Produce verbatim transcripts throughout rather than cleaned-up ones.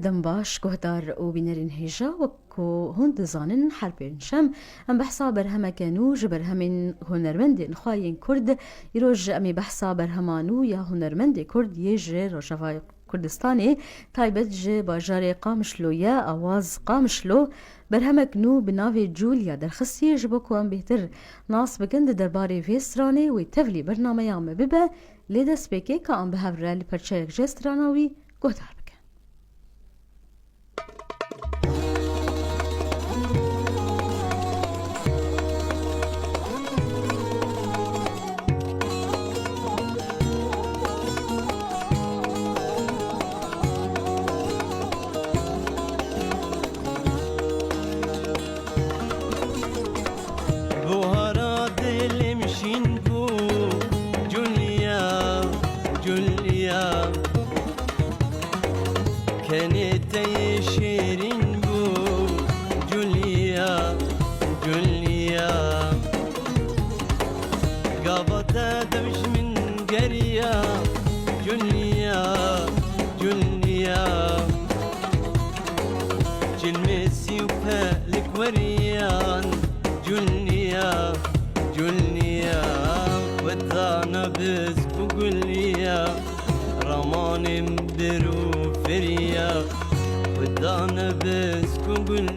Dem baş, guhdar û bînerên hêja, wek ku hûn dizanin, her pêncşem em behsa berhemeke nû ji berhemên hunermendên xwe yên Kurd, îroj em ê behsa berhema nû ya hunermendê Kurd yê ji Rojava Kurdistanê, taybet ji bajarê Qamişlo ye, Awaz Qamişlo, berhemek nû bi navê Julia derxistî, ji bo ku em bêhtir nas bikin di derbarê vê stranê, wê tevlî bernameya me bibe, lê destpêkê ka em bi hev re li perçeyek ji strana wî guhdar bikin. Buhara dilê min şîn bû, Julia, Julia. Kenê te yê şêrîn bû, Julia, Julia. Gava te dev ji min geriya, Julia, Julia. Cilmê sî û pelik weriyan, Julia, Julia. Xwe dana bisk û guliya, ramanê min bir û feriya. Xwe dana bisk û gul.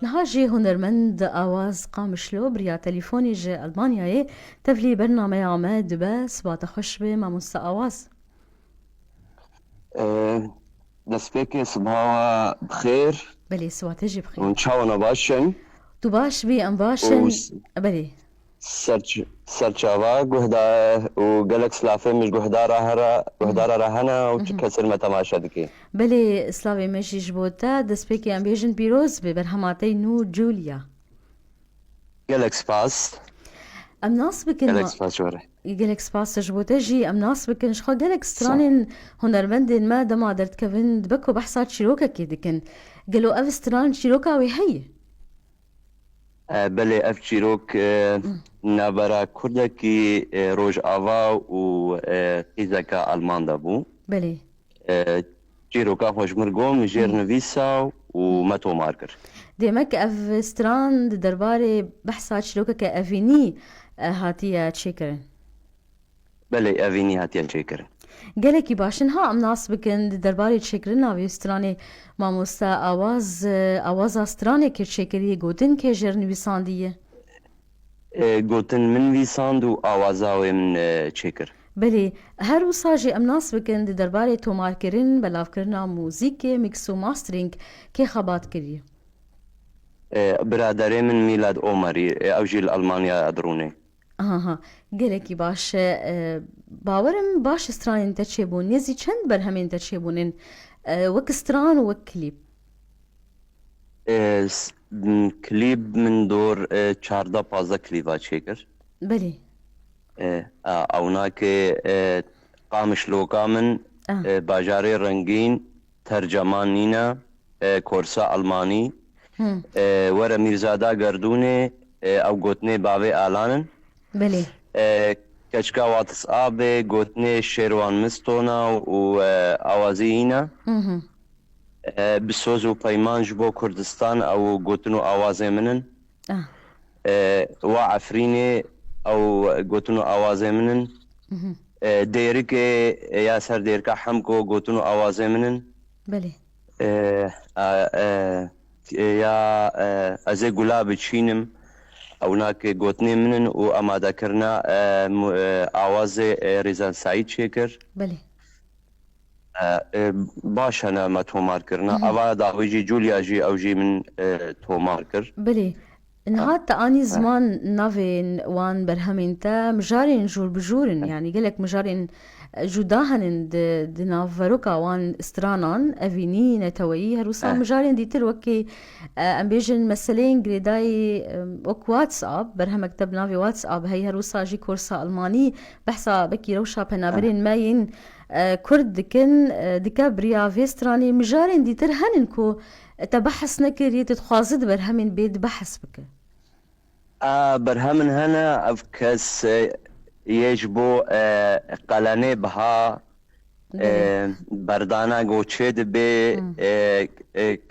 Niha jî hunermend Awaz Qamişlo bi riya telîfonê ji Elmanyayê tevlî bernameya me dibe. Siba te xweş be, mamoste Awaz. Ee, destpêkê sibawa bi xêr. Belê, siba te jî bi xêr. Hûn çawa ne, baş in? Tu baş bî, em baş Û in. s- Belê. Ser ç-, ser çava guhda û gelek silafê min ji guhdara here, guhdara re hene û çi kesir me temaşe dike. Belê, slavê me jî ji bo te. Destpêkê em bêjin pîroz be berhema te nû Julia. Gelek spas. Em nas bikin Gelek ma-, spas ji we re. Gelek spas ji bo te jî. Em nas bikin, ji xwe gelek stranên hunermendên me dema derdikevin dibe ku behsa çîrokekê dikin. Gelo ev stran çîroka wê heye? E, belê, ev çîrok, e, navbera kurdekî, e, rojava û, e, qîzeka alman de bû. Belê. E, çîroka xwe ji min got, min jêr nivîsa û me tomar kir. Demek ev stran di derbarê behsa çîrokeke evînî, e, hatiye çêkirin? Belê, evînî hatiye çêkirin. Gelekî baş in. Ha, em nas bikin di derbarê çêkirina vê stranê, mamoste Awaz, e, awaza stranê kê çêkirî, gotin kê jêr nivîsandiye? E, gotin min nivîsand û awaza wê min, e, çêkir. Belê, her wisa jî em nas bikin di derbarê tomarkirin, belavkirina muzîkê, mix û mastering kê xebat kiriye? E, biraderê min Mîlad Omerî, e, ew jî li Almanya dirûne. Aha, gelekî baş e. E, bawerim baş stranên te çêbûn. Nêzî çend berhemên te çêbûnin, e, wek stran û wek klîp? E, s-, m, klîp min dor, e, çardeh pazdeh klîba çêkir. Belê. E, a, ewnakê, e, Qamişloka min, Ah. e, Bajarê Rengîn, Terceman nîne, e, korsa Almanî. Hmm. E, were Mîrzada Gerdûnê, e, ew gotinê bavê Alan in. Belê. E, keçika WhatsAppê gotinê Şêrwan Mistona û, e, awazî îne. Mhm. E, bi soz û peyman ji bo Kurdistan ew gotin û awazê min in. Ah. E, wa Efrînê ew gotin û awazê min in. Mhm. E, Dêrikê ya ser Dêrika Hemko gotin û awazê min in. Belê. E, a, e, ya, e, Ez ê gula biçînim. Ewnakê gotinê min in û amadekirina, e, mu-, e, awazê, e, Rêzan Saîd çêkir. Belê. E, e, baş hene me tomar kirine. Mhm. Ava dawî jî, Julia jî, ew jî min, e, tomar kir. Belê. Niha te anî ziman navên wan berhemên te mijarên jûr bi jûr in. E. Yanî gelek mijarên, e, cuda henin di, di nav veroka wan stranan, evînî, neteweyî, her wisa E. mijarên dîtir wekî, e, em bêjin meseleyên girêdayî, e, wek WhatsApp, berhemek te bi navê WhatsApp heye, her wisa jî korsa Almanî, behsa wekî rewşa penaberên me yên, e, Kurd dikin, e, dike bi riya vê stranê. Mijarên dîtir henin ku te behs nekiriye, tu dixwazi di berhemên bê de behs bike? A, berhemin hene, ev kes, e, yê ji bo, e, qelenê biha, Belê. e, berdana goçê dibe, Hmm. e,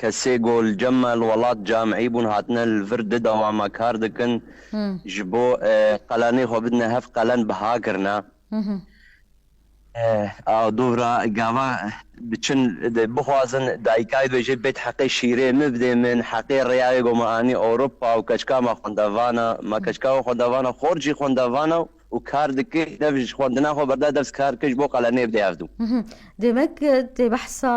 kesê ku li cem me li welat camî bûn, hatine li vir di dewama kar dikin, Hmm. ji bo, e, qelenê xwe bidine hev qelen biha kirine. Hı hı. E, a dûvra gava biçin de bixwazin dayikayê dibêje bêt heqê şîrê min bidê min, heqê rêyayê ku me anî Ewropa û keçika me xwendevana, me keçika xwe xwendevana, xort jî xwendevana û kar dike, dev ji xwendina xwe berde dev kar ke ji bo qelenê bidê hevdû. Hı hı. Demek, e, tê behsa,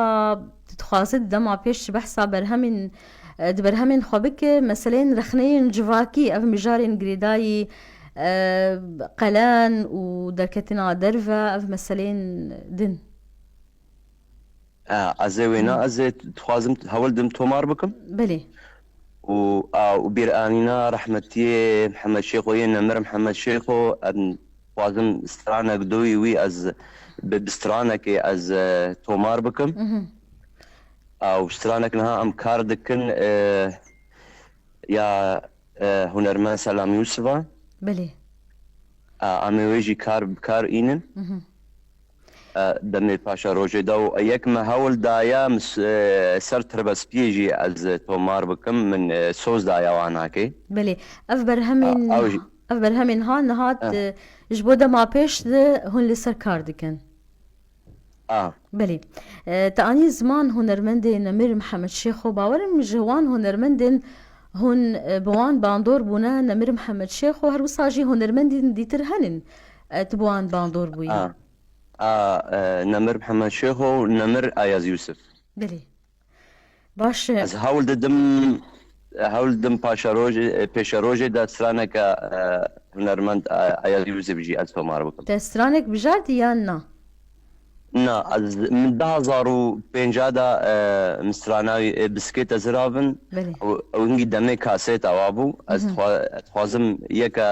tu dixwazî di dema pêş ji behsa berhemên, e, di berhemên xwe bike, meseleyên rexneyên civakî, ev mijarên girêdayî, e, qelen û derketina derve, ev meseleyên din. E, ez ê wêna, Hmm. ez ê dixwazim hewl dim tomar bikim. Belê. Û, a, û bîranîna rehmetiyê Mihemed Şêxo yê nemir Mihemed Şêxo, em dixwazim stranek doyî wî ez bi, bi stranekê ez, e, tomar bikim. Mhm. A, û stranek niha em kar dikin, e, ya, e, hunermend Selam Yûsifa. Belê. A, em ê wê jî kar, bi kar înin. Mhm. E, demê paşa rojê de û yek me hewl daye, min s-, e, ser tirbespiyê jî ez tomar bikim, min, e, soz daye wanakê. Belê, ev berhemên, A, ew jî ev berhemên ha nihat, E. e, ji bo dema pêş de hûn li ser kar dikin. A. Belê. E, te anî ziman hunermendê Nemir Mihemed Şêxo, bawer im ji wan hunermendên hûn, e, bi wan bandor bûne, Nemir Mihemed Şêxo, her wisa jî hunermendên dîtir henin, e, tu bi wan bandor bûyî. A. A, e, Nemir Mihemed Şêxo û Nemir Ayaz Yûsif. Belê. Baş e. Ez hewl didim, hewl didim paşerojê, e, pêşerojê de straneke, e, hunermend, e, Ayaz Yûsif jî ez tomar bikim. Te stranek bijardî yan na? Na, ez, min du hazar û pênca de, e, min strana wî, e, biskêt ez rabin. Belê. Ew, ew hingî demê kasêta wa bû. Ez Mhm. dixwa-, dixwazim yeke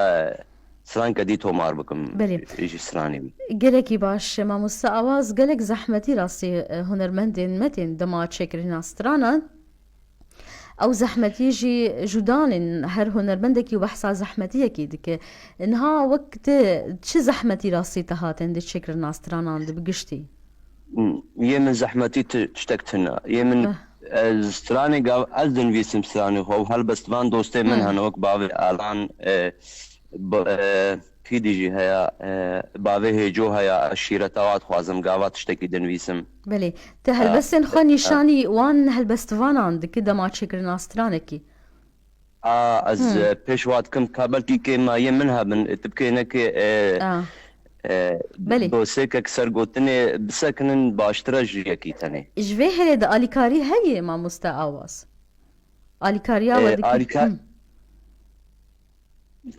stranke dî tomar bikim Belê. ji stranê wî. Gelekî baş, mamoste Awaz, gelek zehmetî rastî, e, hunermendên me tên dema çêkirina stranan. Ew zehmetî jî judan in, her hunermendekî behsa zehmetiyekî dike. Niha wek te çi zehmetî rastî te hatin di çêkirina stranan de bi giştî? Yê min zehmetî ti-, tiştek tune. Yê min, Ah. ez stranê gav-, ez dinivîsim stranê xwe û helbestvan dostê min Hmm. hene wek bavê Alan, e, b-, e, kî dî jî heye, e, bavê Hêco heye, eşîreta wa dixwazim gava tiştekî dinivîsim. Belê. Te E, helbestên xwe e, nîşanî wan helbestvanan dike dema çêkirina stranekî? A, ez, Hmm. e, pêş wa dikim ka belkî kêmayê min hebin, e, tu bikêne ke, e, A. e, Belê. dosêkek ser gotinê bisekinin baştir e ji yekî tenê. Ji vê herê de alîkarî heye mamoste Awaz? Alîkariya E, we dike? alîka-, Hmm.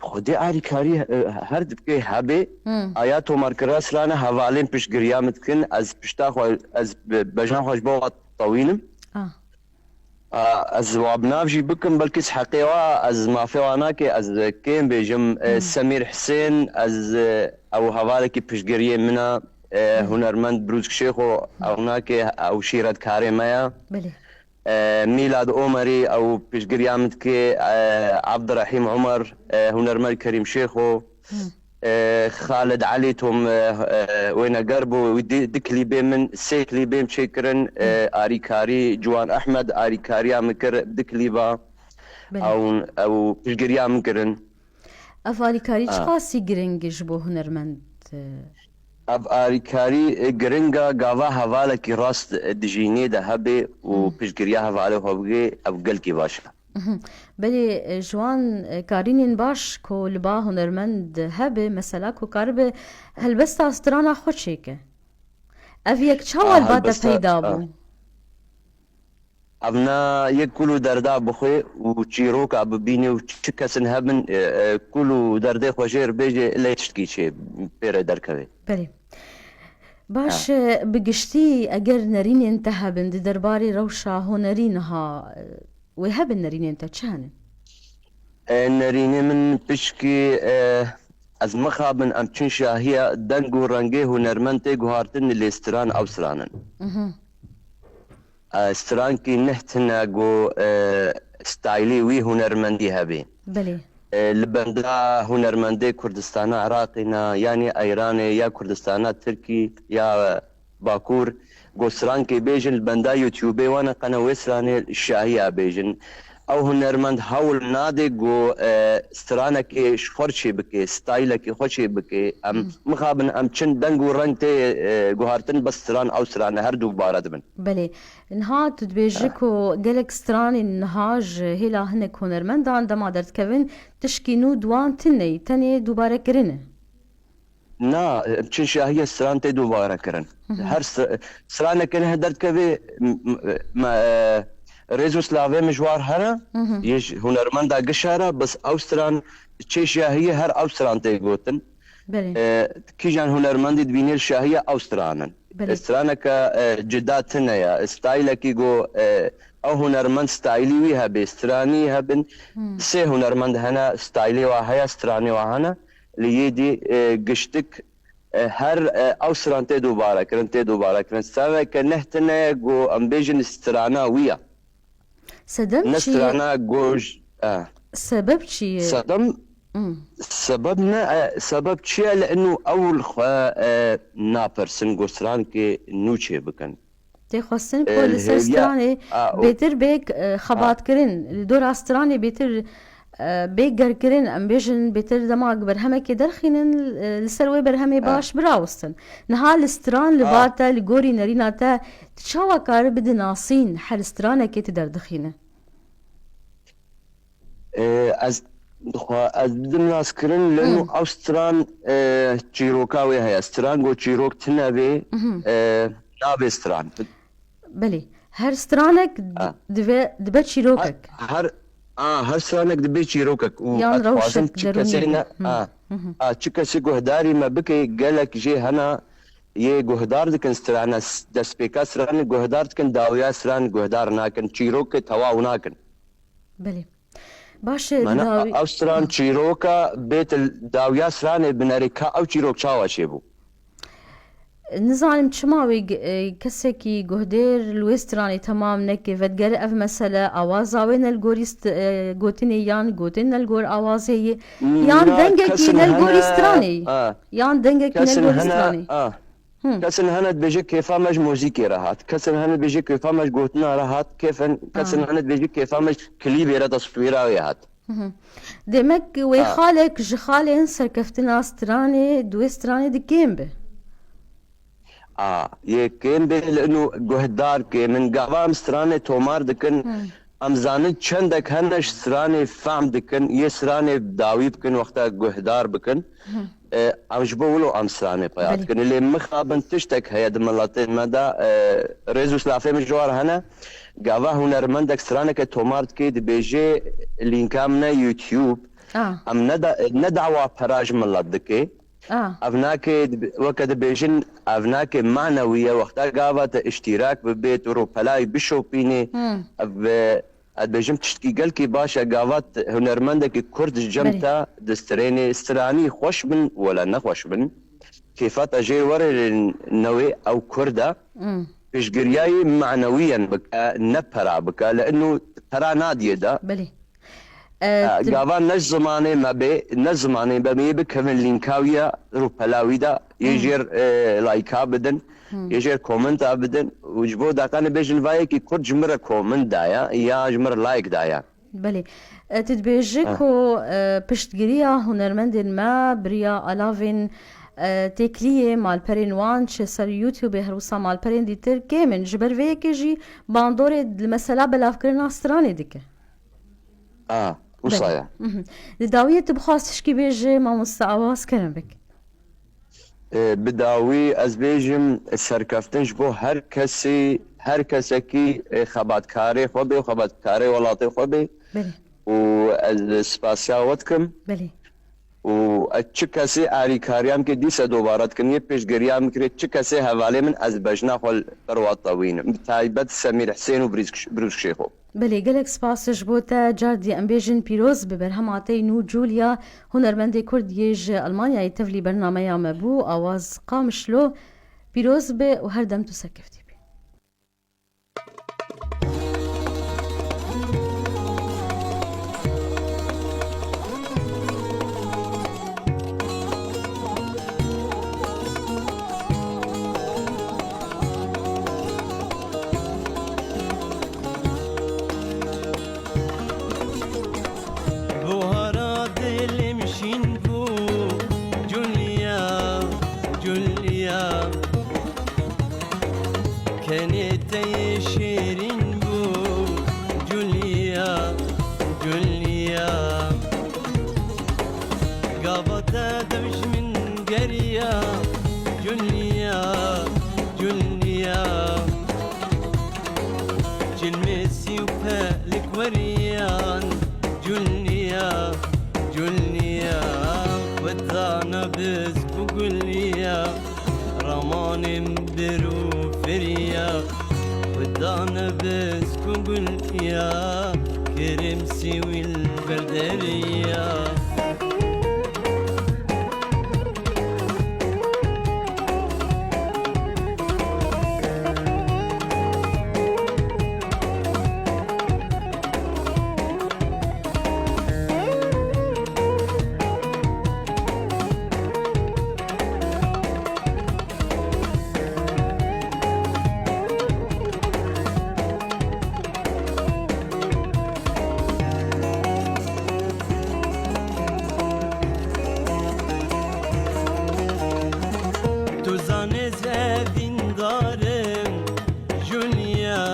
Xwedê alîkarî, e, her dibkê hebê, Hmm. aya tomarkirina strana hevalên piştgiriya min dikin, ez pişta xwe, ez be-, bejan xwe ji bo wa tewînim. A. A, ez wa bi nav jî bikim, belkî ji heqê wa ez mafê wa nake, ez kêm bêjim, e, Hmm. Semîr Hisên, ez, e, ew hevalekî piştgiriyê min e, e, Hmm. hunermend Brûsk Şêxo, ew nake, ew şîretkarê me ye. Belê. E, Mîlad Omerî, ew piştgiriya min dike, e, Abdurehîm Omer, e, hunermend Kerîm Şêxo, Hmm. e, Xalid Elî Tom, e, e, wêneger bû, wî di, di klîbê min, sê klîbê min çêkirin, e, Hmm. arîkarî, Ciwan Ehmed arîkariya min kir, di klîba, Belê. ew, ew piştgiriya min kirin. Ev alîkarî Ha. çiqasî giring e ji bo hunermend? Ev alîkarî, e, giring e, gava hevalekî rast, e, dijînê de hebe û Hmm. piştgiriya hevalê xwe bigê, ev gelkî baş e. Mhm. Belê, e, ji wan, e, karînên baş ku li ba hunermend hebe, mesela ku karibe helbesta strana xwe çêke. Ev yek çawa A, li ba te helbesta, peyda a. bû? Ev ne yek kul û derda bixwe û çîroka bibîne û çi kesin hebin, e, e, kul û derdê xwe jêr bêje, lê tiştkî çê pê re derkeve. Belê. Baş, Ha. e, bi giştî eger nerînên te hebin di derbarê rewşa hunerî niha, e, wê hebin nerînên te çi hene? E, nerînê min pişkî, e, ez mixabin em çin şahiya deng û rengê hunermend tê guhartin lê stran ew stran in. Mhm. E, strankî neh tine ku, e, staylê wî hunermendî hebê. Belê. E, li benda hunermendê Kurdistana Iraqê ne, yanî Eyranê, ya Kurdistana Tirkî, ya Bakur, Go strankê bêjin li benda YouTubeê wan e, qene wê stranê şahiya bêjin. Ew hunermend hewl nade go, e, stranekê ji xwe re çê bike, stylekê xwe çê bike. Em mixabin em çin deng û reng tê, e, guhartin, bes stran ew stran e, her du bare dibin. Belê. Niha tu dibêjî ku gelek stranên niha ji hêla hinek hunermendan dema derdikevin, tişkî nû di wan tune ye, tenê dubare kirin e. Na, em çin şahiye stran tê dubare kirin. Her s-, straneke niha derdikeve, m-, m-, me, e, rêz û slavê min ji war hene, yê ji hunermenda gişa re, bes ew stran çê şahiye her ew stran tê gotin. Belê. E, kîjan hunermendî dibînê li şahiye ew stran in. Belê. E, straneke, e, cida tune ye. Stylekî go, e, ew hunermend stylî wî hebe, stranî hebin. Sê hunermend hene, stylê wa heye, stranê wa hene. Li yê dî, e, giştik, e, her, e, ew stran tê dubare kirin, tê dubare kirin. Straneke neh tune ye, go em bêjin strana wî ye. Sedem Ne çi ye? Strana goj, e. Sebeb çi ye? Sedem, Hmm. Sebeb ne, e, sebeb çi ye? Li inu ew li xwe, e, napirsin, go strankê nû çê bikin. Tê xwestin ku E, li ser hêviya, stranê a, o- bêtir bê, e, xebat kirin. Li dora stranê bêtir, e, bê gerkirin. Em bêjin bêtir dema berhemekê derxînin, e, li ser wê berhemê baş birawestin. Niha li stran li A. ba te, li gorî nerîna te, tu çawa kari bidin nasîn her stranekê tu derdixîne? Ê, ez, xwe, ez didim naskirin, leno Hmm. ew stran, e, çîroka wê heye. Stran go çîrok tune bê, Mhm. e, nabê stran. Belê. Her stranek Ha. dibe, dibe çîrokek. Her, her, a, her stranek dibe çîrokek. Û Yan ez dixwazim rewşek çi derûnî kesê be. ne, Hmm. a, Mhm. a, çi kesê guhdarî me bike, gelek jê hena yê guhdar dikin strana, s-, destpêka stranê guhdar dikin, dawiya stran guhdar nakin, çîrokê tewaw nakin. Belê. Baş e, Mana, dawî- ew stran çîroka bêt li dawiya stranê binere ka ew çîrok çawa çêbû? Nizanim çima wê g-, e, kesekî guhdêr li wê stranê temam neke, vedigere ev mesele, awaza wê ne li gorî st-, e, gotinê yan gotin ne li gor awazê yê, yan Na, dengekî kesin ne li gorî hene, stranê yê, a, yan dengekî ne li kesin gorî hene, stranê. a. Hmm. Kesin hene dibêje kêfa me ji muzîkê re hat. Kesin hene dibêje kêfa me ji gotina re hat. Kêfin, kesin Ha. hene dibêje kêfa me ji klîbê re, teswîra wê hat. Mhm. Demek wê Ha. xalek ji xalên serkeftina stranê di wê stranê di kêm be. A, yê kêm be li inu guhdar kêm in. Gava em stranê tomar dikin. Hmm. Em zanin çendek hene ji stranê fehm dikin, yê stranê dawî bikin, wexta guhdar bikin. Hı. E, em ji bo wilo em stranê peya Belê. dikin. Lê mixabin tiştek heye di miletên me de, e, rêz û silafê min ji war hene. Gava hunermendek straneke tomar dike, dibêje lînka min e YouTube. A. Em ne da-, ne dawa pera ji milet dike. A. Ev nake, weke dibêjin, ev nake manewî ye, wexta gava te îştîrak bibê, tu rûpelayî bişopînê. Hmm. Ev, e, ez dibêjim tiştkî gelkî baş e, gava te hunermendekî kurd ji cem Belê. te di stranê, stranî xweş bin wela nexweş bin. Kêfa te jê were lê newê ew kurd e. Hmm. Piştgiriyayê manewî yen bike, ne pera bike. Li inu pera nadiyê de. Belê. E, E, tu- gava ne ji zimanê me bê, ne zimanê me bê, bikevin lînka wî ya, rûpela wî de, yê Hmm. jêr, e, layka bidin, Hmm. yê jêr komenta bidin. Û ji bo deqanê bêjin, va yekî kurd ji min re komint daye, ya ji min re layk daye. Belê. E, tu dibêjî Ha. ku, e, piştgiriya hunermendên me bi riya alavên, e, têkiliyê malperên wan çi ser YouTubeê her wisa malperên dîtir kêm in. Ji ber vê yekê jî bandorê li mesela belavkirina stranê dike. A, wisa Belê. ye. Mhm. Di dawiyê tu bixwast tişkî bêjî, mamoste Awaz, kerem bik. E, bi dawî ez bêjim, serkeftin ji bo her kesî, her kesekî, e, xebatkarê xwe bê û xebatkarê welatê xwe bê. Belê. Û ez spasiya we dikim. Belê. Û ez çi kesê alîkariya min kê dîse dobare dikim, yê pêşgiriya min kirê, çi kesê hevalê min, ez bejna xwe li ber we tewînim. Bi taybet Semîr Hisên û Birîz-, Birûz Şêxo. Belê, gelek spas ji bo te. Cardî em bêjin pîroz bi berhema te yî nû Julia, hunermendê kurd yê ji Elmanyayê tevlî bernameya me bû, Awaz Qamişlo. Pîroz be û her dem tu serkeftî bî. Mesî û pelik weriyan, Julia, Julia, xwe dana bisk û guliya, ramanên bir û firiya, xwe dana bisk û guliya, kerem sîwîl berderiya. Tu zanê ez evîndar im, Julia,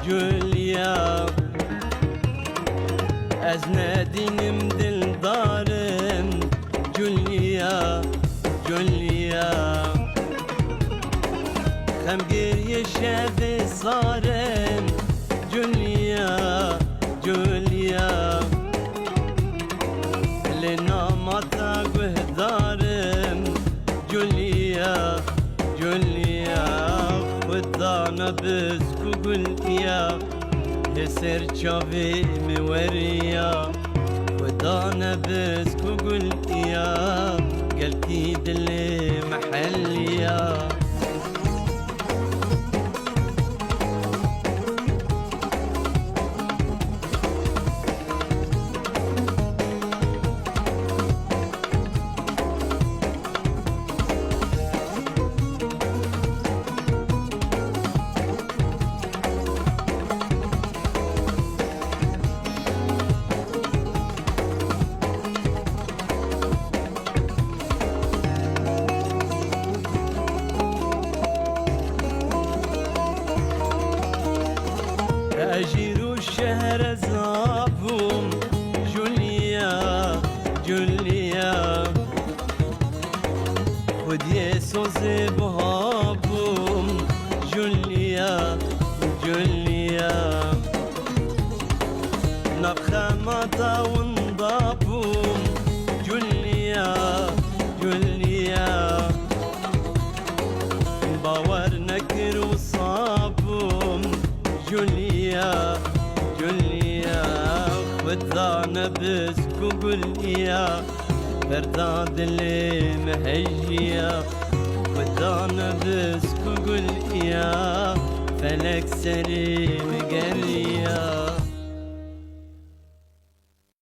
Julia. Ez nedînim dildar im, Julia, Julia. Xem gêriyê şevê sar im, Julia, Julia. Lê nama te guhdar im, Julia, Julia. Xwe dana bisk û guliya, li ser çavê min weriya. Xwe dana bisk û guliya, gelkî dilê min heliya. Ez ji rû şehre zabûm, Julia, Julia. Xwediyê sozê buha bûm, Julia, Julia. Nav xema de winda bûm, Julia, Julia. Bawer nekir wisa bûm, Julia, Julia. Xwe dane bisk û guliya, berda dilê min hejiya. Xwe dane bisk û guliya, felek serê min geriya.